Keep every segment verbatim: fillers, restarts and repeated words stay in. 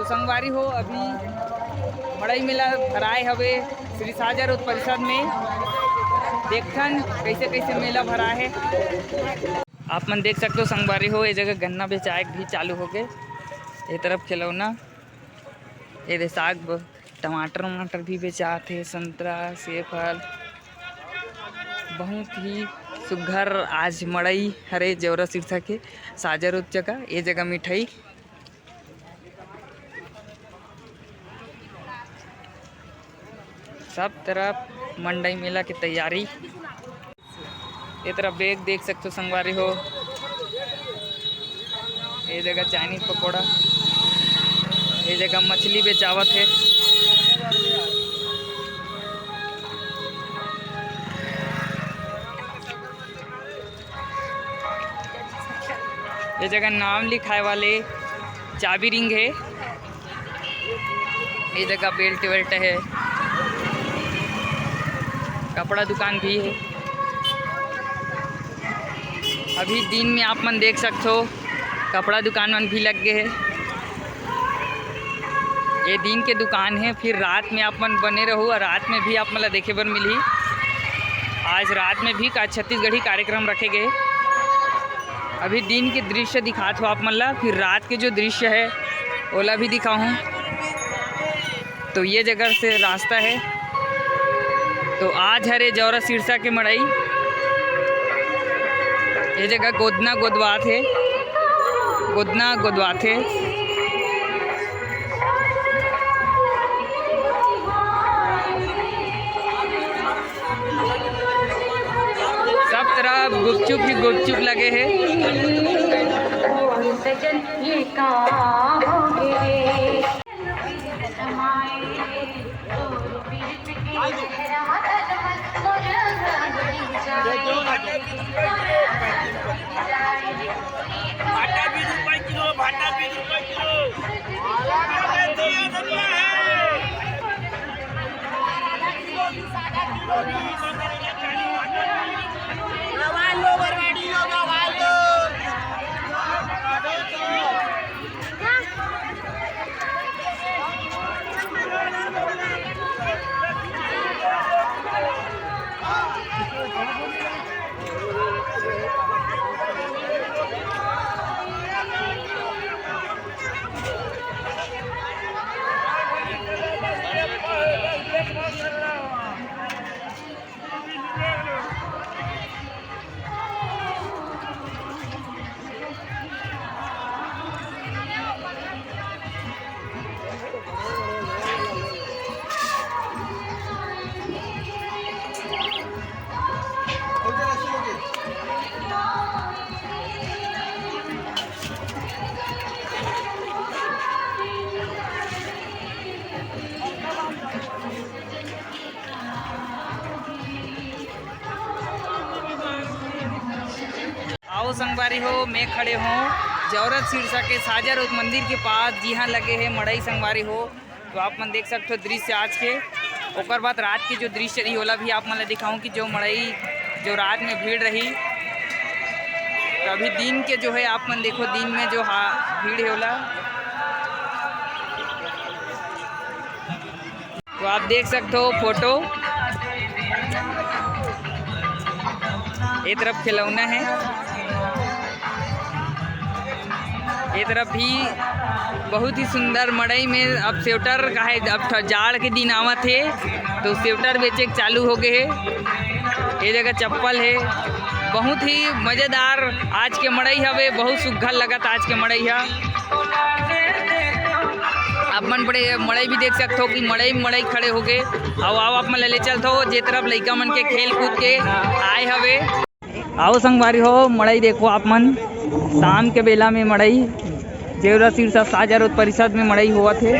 संगवारी हो, अभी मड़ई मेला भराए हवे श्री साजा रोध परिषद में। देखथन कैसे कैसे मेला भराए हे। आप मन देख सकते हो संगवारी हो, ये जगह गन्ना बेचाए भी चालू हो गए। ये तरफ खिलौना, ये दे साग ब-, टमाटर वमाटर भी बेचात हे, संतरा, सेब फल। बहुत ही सुघर आज मड़ई हरे जौरा सिरसा के साजा रोध जगह। ये जगह मिठाई सब तरफ मंडई मेला के तैयारी। ये तरफ बैग देख सकते हो संगवारी हो, ये जगह चाइनीज पकौड़ा, ये जगह मछली बेचावत हे। ये जगह नाम लिखाए वाले चाबी रिंग हे। ये जगह बेल्ट वेल्ट हे, कपड़ा दुकान भी हे। अभी दिन में आप मन देख सकथो, कपड़ा दुकान मन भी लग गए हे। ये दिन के दुकान हे, फिर रात में आप मन बने रहू और रात में भी आप मन ला देखे बर मिलही। आज रात में भी का छत्तीसगढ़ी कार्यक्रम रखे गए। अभी दिन के दृश्य दिखात हो आप मन ला, फिर रात के जो दृश्य हे ओला भी दिखाहूँ। तो ये जगह से रास्ता हे। तो आज हरे जौरा सिरसा के मड़ई। ये जगह गोदना गोदवात हे, गोदना गोदवात हे। सब तरफ गुपचुप ही गुपचुप लगे हे। भाटा बीस रुपए किलो, भाटा बीस रुपए किलो। आओ संगवारी हो, मैं खड़े हों जौरा सिरसा के साजा रोध मंदिर के पास, जिहाँ लगे हे मड़ई संगवारी हो। तो आप मन देख सकते हो दृश्य आज के, ओकर बाद रात के जो दृश्य रही ओला भी आप मन ला दिखाऊं कि जो मड़ई जो रात में भीड़ रही। तो अभी दिन के जो है आप मन देखो, दिन में जो हा भीड़ हे ओला। तो आप देख सकते हो फोटो, ये तरफ खिलौना हे, ये तरफ भी बहुत ही सुंदर मड़ई में। अब स्वेटर का है, अब ठ-, जाड़ के दिन आवत हे तो स्वेटर बेचे के चालू हो गए हे। ये जगह चप्पल हे, बहुत ही मजेदार आज के मड़ई हवे, बहुत सुघर लगत आज के मड़ई ह। आप मन बड़े मड़ई भी देख सकथो कि मड़ई, मड़ई खड़े हो गए। आओ, आओ, आप मन ले चलथो, जे तरफ लइका मन के खेल कूद के आए हवे। आओ संगवारी हो, मड़ई देखो आप मन, शाम के बेला में मड़ई, जेवरा सिरसा साजा रोध परिषद में मड़ई होवत हे।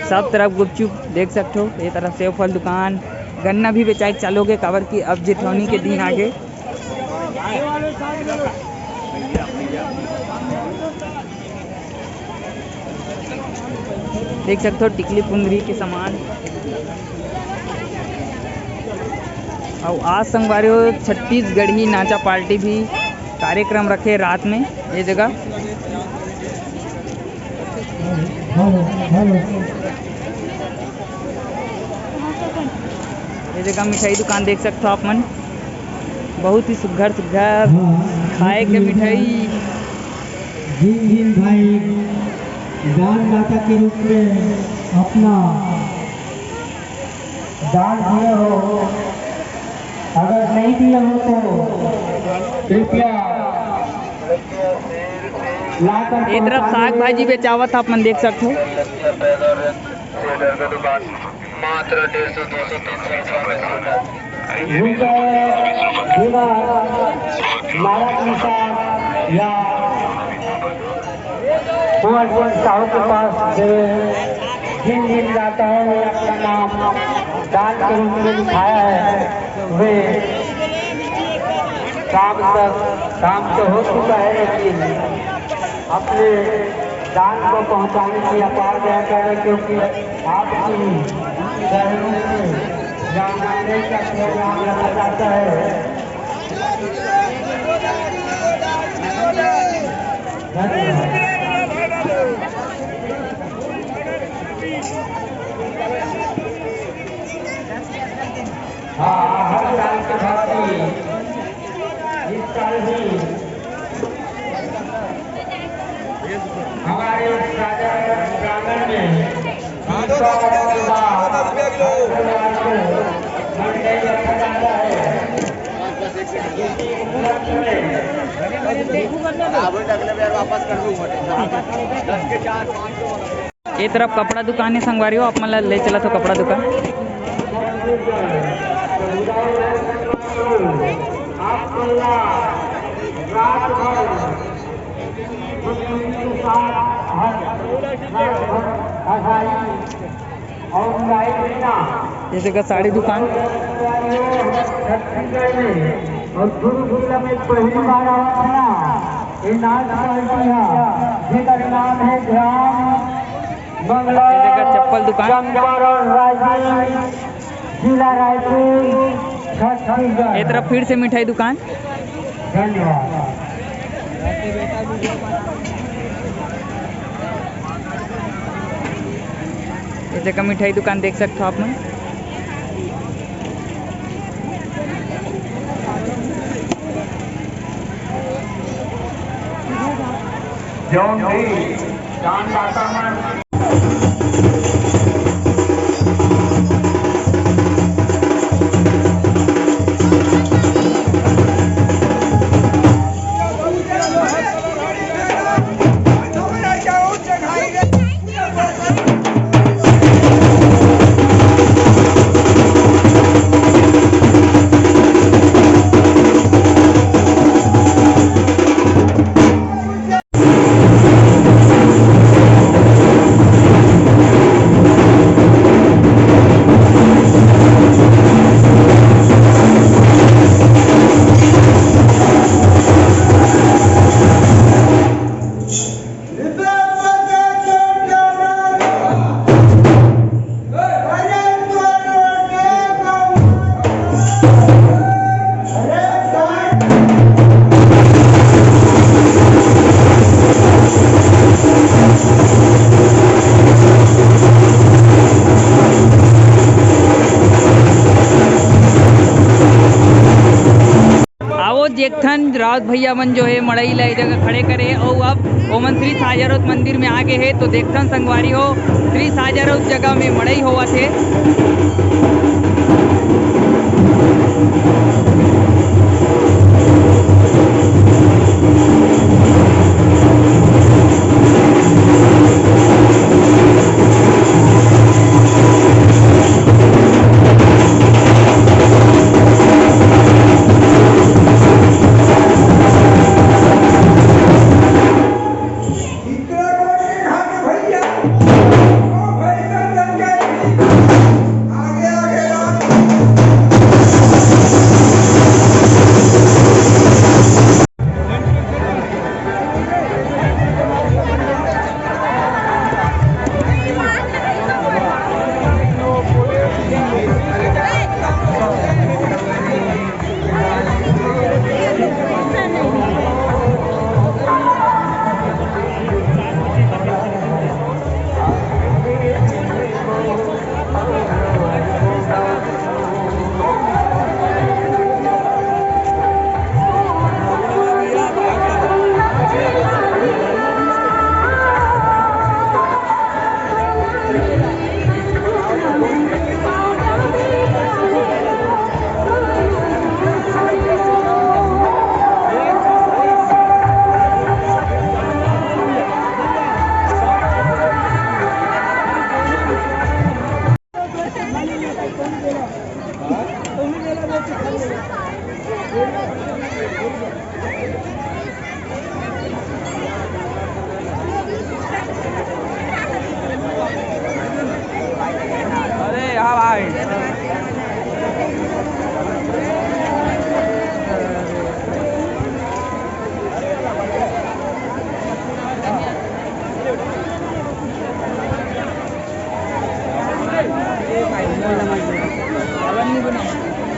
सब तरफ गुपचुप देख सकथो, ये तरफ सेव फल दुकान, गन्ना भी बेचाए के चालू हो गए, काबर कि अब जेठौनी के दिन आ गए। देख सकथो टिकली पुंदरी के सामान। अउ आज संगवारी हो, छत्तीसगढ़ी नाचा पार्टी भी कार्यक्रम रखे रात में ये जगह। ये जगह मिठाई दुकान देख सकथो आप मन, बहुत ही सुघर सुघर खाए के मिठाई। जिन जिन भाई दानदाता के रूप में अपना दान दिए हो, अगर नहीं दिए हो तो कृपया लाकर ये तरफ साग भाजी बेचावत आप मन देख सकथो। मात्र डेढ़ सौ, दो सौ, तीन सौ रुपया में सोना। रुपये बिना मारा पैसा या कुंवर सिंह साहू के पास देवे हैं। जिन जिन दाताओं ने अपना नाम दान के रूप में लिखाया है, वे काम कर, काम तो हो चुका है, लेकिन अपने दान को पहुंचाने की अपार दया करें, क्योंकि आपकी सहयोग से रामायण का प्रोग्राम रखा जाता है। धन्यवाद। हाँ, हर साल के भांति इस साल भी हमारे सागर प्रांगण में ये तरफ कपड़ा दुकान है संगवारी हो, आप मन ला ले चलत हो कपड़ा दुकान। ये जगह साड़ी दुकान। छत्तीसगढ़ में और कुरुक्षेत्र में पहली बार आवा था ना, ये नाच पार्टी है, जेकर नाम है ध्यान मंगला ये जगह चप्पल दुकान। चंपारण रायपुर, जिला रायपुर, छत्तीसगढ़। ये तरफ फिर से मिठाई दुकान। धन्यवाद। ये जगह मिठाई दुकान देख सकते हो आप मन। जौन भी दानदाता मन आओ, देखथन राउत भैया मन जो है मड़ई ला ए जगह खड़े करे, अउ अब ओमन श्री साजरौत मंदिर में आ गे हे, तो देखथन संगवारी हो, श्री साजरौत जगह में मड़ई होवत हे।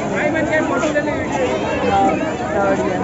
भाई मन के फोटो ले ले। हाँ, बढ़िया।